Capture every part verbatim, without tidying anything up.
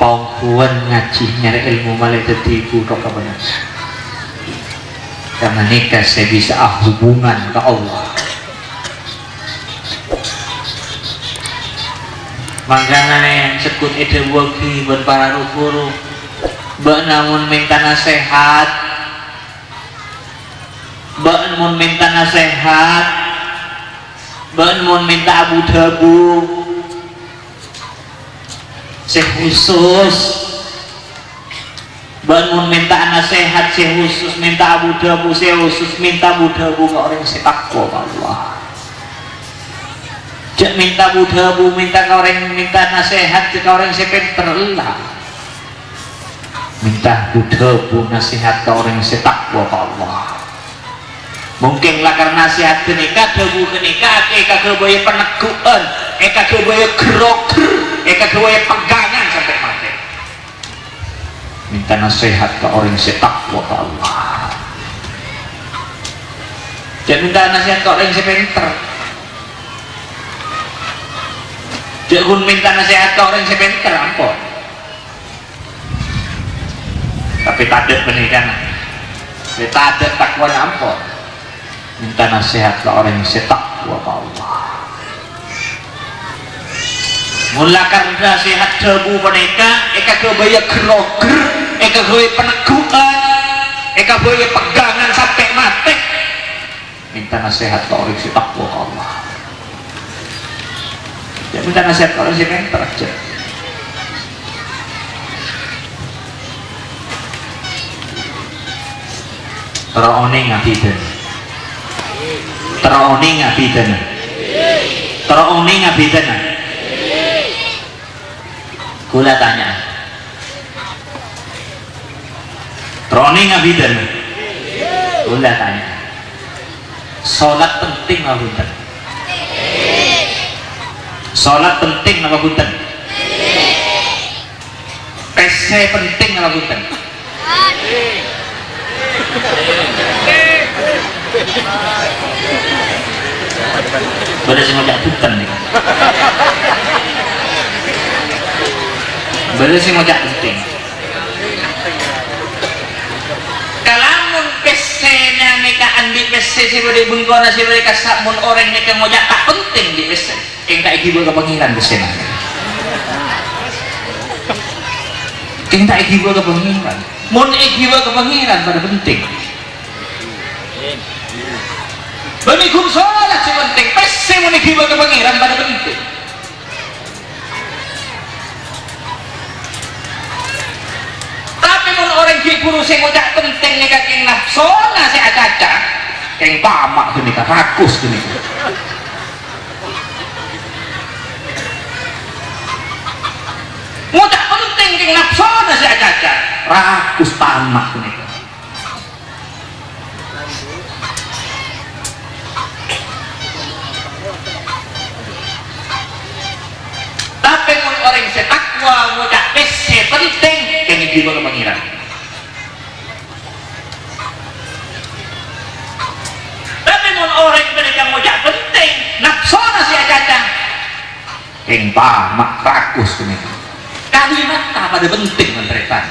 Paongghuwân ngajhi nyarè èlmo malè dhâddhi bhuto ka bâ'na. Ghânèka sè bisa ahubungan ka Allah. Mangkana ènggi èdhâbuwaghi bân para ru-ghuru, bâ'na mon mènta nasèhat, bâ'na mon mènta nasèhat, bâ'na mon mènta abu-dhâbu sè khusus, bâ'na mon mènta nasèhat sè khusus, mènta abu-dhâbu sè khusus, mènta abu-dhâbu ka orèng sè takwa ka Allah. Jhâ' mènta abu-dhâbu, mènta ka orèng, mènta nasèhat ka orèng sè pènter, ella. Mènta abu-dhâbu nasèhat ka orèng sè takwa ka Allah. Mungkin lakar nasèhat ghânèka, dhâbu ghânèka èkaghâbâyâ paneggu'ân, èkaghâbâyâ ghâr-oghâr, èkaghâbâyâ pegangan sampè' matè. Mènta nasèhat ka orèng sè takwa ka Allah. Jhâ' mènta nasèhat ka orèng sè pènter. Jhâ' ghun mènta nasèhat ka orèng sè pènter, ampon. Tapè tadâ' panèka, na. Tapè tadâ' takwana ampon. Mènta nasèhat ka orèng sè takwa ka Allah. Mon lakar nasèhat dhâbu panèka èkaghâbâyâ ghâr-oghâr, èkaghâbâyâ paneggu'ân, èkaghâbâyâ pegangan sampè' matè. Mènta nasèhat ka orèng sè takwa ka Allah. Jhâ' mènta nasèhat ka orèng sè pènter, jhâ'. Terro onèng abidhâna. Terro onèng abidhâna. Terro onèng abidhâna. Kaulâ tanya. Terro onèng abidhâna. Kaulâ tanya. Salat penting napa bhunten? Salat penting napa bhunten? Pèssè penting napa bhunten? Bâdâ sè ngoca' bhunten nèka. Bâdâ sè ngoca' penting. Kalamon pèssèna nèka andi' pèssè sè bâdâ è bengkona sè bâdâ è kassa', mon orèng nèka ngoca' ta' penting andi' pèssè. Kèng ta' èghibâ ka Pangèran pèssèna. Kèng ta' èghibâ ka Pangèran. Mon èghibâ ka Pangèran padâ penting. Bânnè ghun salat sè penting, pèssè mon èghibâ ka Pangèran padâ penting. Tapè mon orèng ghi' bhuru sè ngoca' penting nèka kèng napsona sè acaca, kèng tama' ghânèka, rakus ghânèka. Ngoca' penting kèng napsona sè acaca, rakus tama' ghânèka. Tapè mon orèng sè takwa ngoca' pèssè penting, kèng èghibâ ka Pangèran. Tapè mon orèng ghânèka ngoca' penting, napsona sè acaca. Kèng tama', rakus ghânèka. Kalimatta padâ penting, mon tarètan.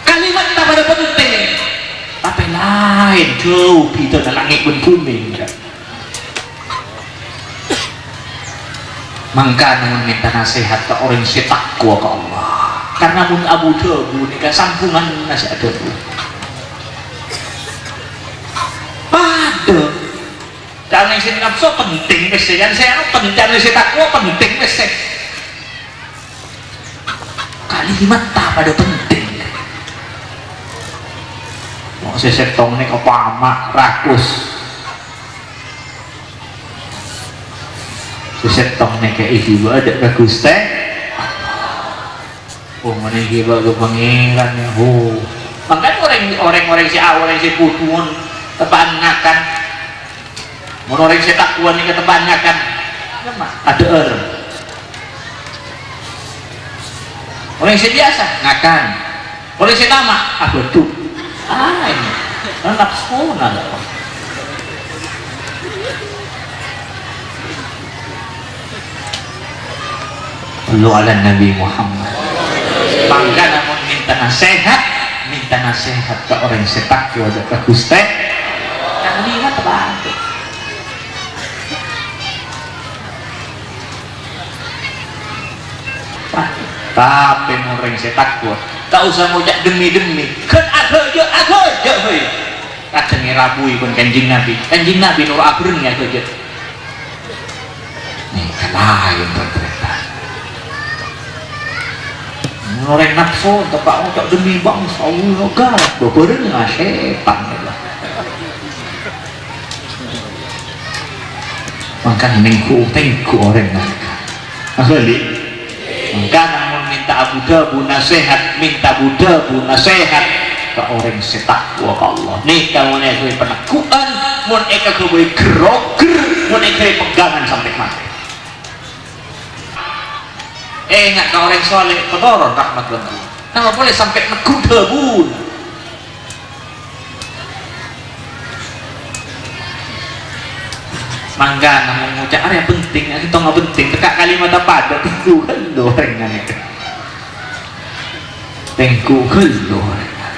Kalimatta padâ penting. Tapè laèn jhâu bhidhâna langngè' bân bhumè, enjâ'. Mangkana mon mènta nasèhat ka orèng sè takwa ka Allah. Karna mon abu-dhâbu nèka sambhunganna sè adhâbu. Padâ. Can sè napso penting pèssè, can sè anu pen-, can sè takwa penting pèssè. Kalimatta padâ penting. Wong sè sèttong nèka pama' rakus. Sè sèttong nèka èghibâ dâ' ka Ghustè. Oh, mon èghibâ ka Pangèran, ya, oh. Mangkana orèng, orèng-orèng sè, ah, orèng sè budhuwân teppa'an ngakan. Mon orèng sè takwa nèka teppa'an ngakan. Adhâ'âr. Orèng sè biyasa ngakan. Orèng sè tama', abâdhu. Ah, ini. Kan napsona, lho. Sallu ala Nabi Muhammad. Mangkana mon mènta nasèhat, mènta nasèhat ka orèng sè tako' dâ' ka Ghustè. Kan inget, Pak. Tapè mon orèng sè tako', ta' osa ngoca' dhemmi-dhemmi. Ghân aghâjâ', aghâjâ', hoy. Kadhâng èrabui bân Kanjeng Nabi. Kanjeng Nabi noro' abhâreng aghâjâ'. Nèka laèn tarètan. Orèng napso, teppa' ngoca' dhemmi bangsa, Allah, ghâ, bhâbhâreng sètan. Mangkana nèngghu-tèngghu orèng nèka. Ahli. Mangkana mon mènta bu-dhâbu nasèhat, mènta bu-dhâbu nasèhat ka orèng sè tako' ka Allah. Nèka mon èkaghâbây paneggu'ân, mon èkaghâbây ghâr-oghâr, mon èkaghâbây pegangan sampè' matè. Enga' ka orèng soleh, patoron rahmat bân Allah. Napa polè sampè' neggu' dhâbuna. Mangkana mon ngoca' arèya penting, sèttong penting, tekka' kalimatta padâ, tèngghu ghâllu orèng nèka. Tèngghu ghâllu orèng nèka.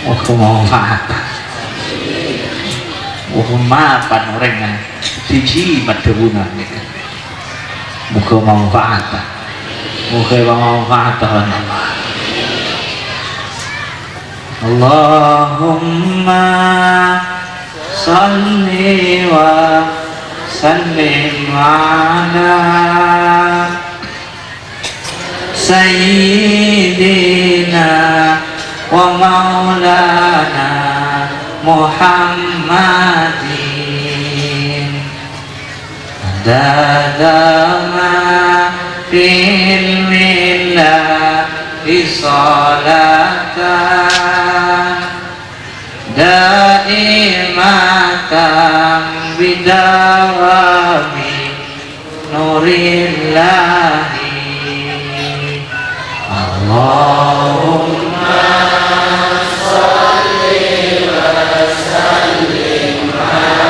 Moghâ manfaat. Moghâ mapan orèng nèka. Dhâddhi madhâbuna nèka. Moghâ manfaat. Moghâ manfaat, Allah. Allahumma shalli wa sallim ala sayyidina wa maulana Muhammadin. Adada ma fil millahi sholatan daimatan bidawami nurillahi. Allahumma shalli wa sallim ala